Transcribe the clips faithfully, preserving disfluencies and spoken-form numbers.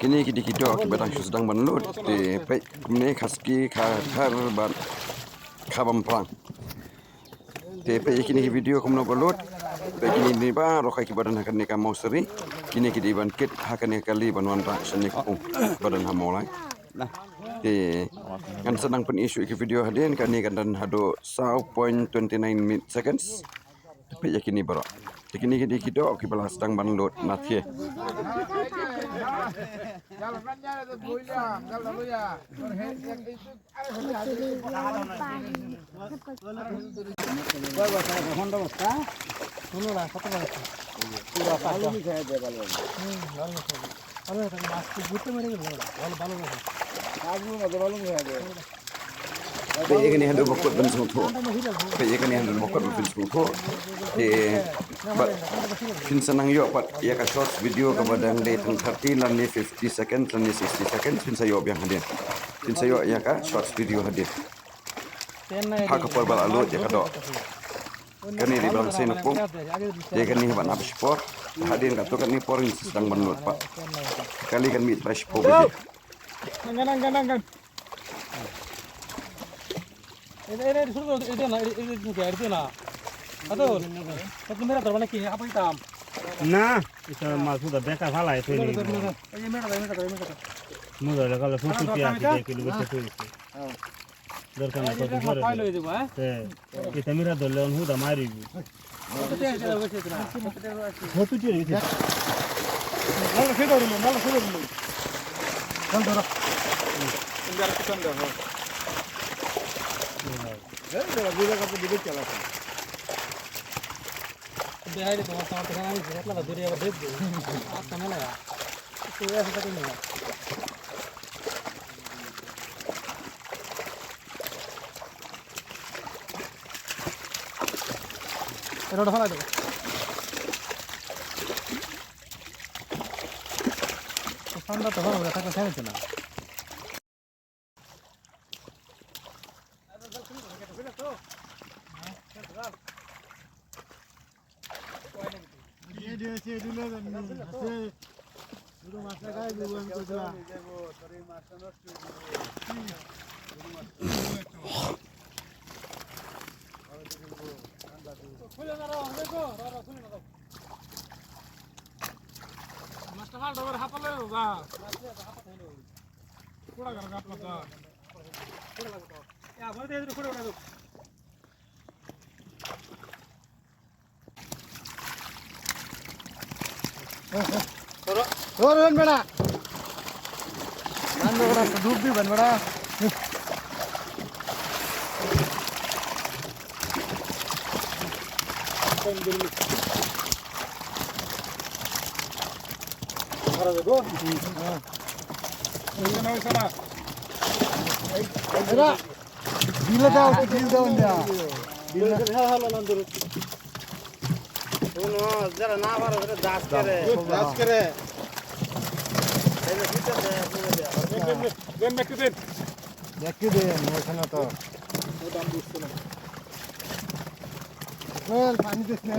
Kine ki dei ki doh kiba dang shu sdang ban lut. Te peit kumne, khaski, kha khar bad kha bamprang. Te peit ïa kine ki video kumno ba lut. Peit kine, kine baroh kiba don ha kane ka Mawsari. Kine ki dei ban kit ha kane ka kali ban wanrah sha kane ka um ba don ha Mawlai. Te ngan sa nang pyn-i shuh ïa ki video hadien. Kane kan don haduh saw point twenty nine min seconds. Peit ïa kine baroh. Te kine ki dei ki doh kiba la sdang ban lut na thiah. Peit ïa kane haduh ba kut ban sngewthuh. Peit ïa kane haduh ba kut ban sngewthuh. Te bad phin sa nang ïoh pat ïa ka short video kaba dang dei tang thirty lane fifty seconds lane sixty seconds, phin sa ïoh biang hadien. Phin sa ïoh ïa ka short video hadien. Ha ka por ba la lut ïa ka doh. Kane dei ba la seng na pung. Te kane haba nang shipor. Hadien katto katne por ngin sa sdang ban lut pat. Kali kan mih trai shipor baje. Na, ita mas sudah beka salah itu ini. Muda la kala susu tiya kita kilo betul itu. Dorkan na satu hari. Te, kita mira dole on huda mari. Hotu tiya itu. Mala sida rumo, mala sida rumo. Kan dora. Indar kisan da ho. Dai dai, bila ka pun dibit chala. Behari to sama tengah ni, sila lah duri apa deh. Apa mana ya? Itu ya seperti ini. Ero da fala de. Sanda to fala de, ta ka sai tena. Tor, tor, tor, beda. Ban beda, kedua bi ban beda. Beda. Bila daw, bila daw nda. Bila. Uno, jara na baro, jara das kere. Das kere. Dem, dem, dem, dem, dem. Dem, dem, dem. Well, pani de na.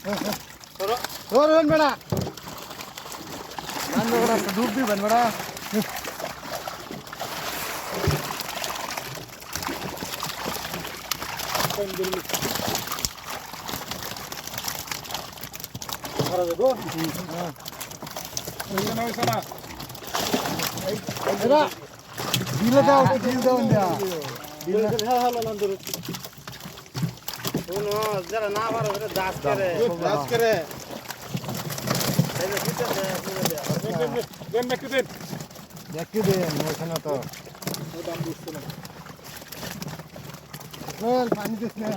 Tor, tor, beda. Ban beda, kedua bi ban beda. Beda. Bila daw, bila daw nda. Bila. Uno, jara na baro, jara das kere. Das kere. Dem, dem, dem. Yakide, mo sana to. Well, pani de na.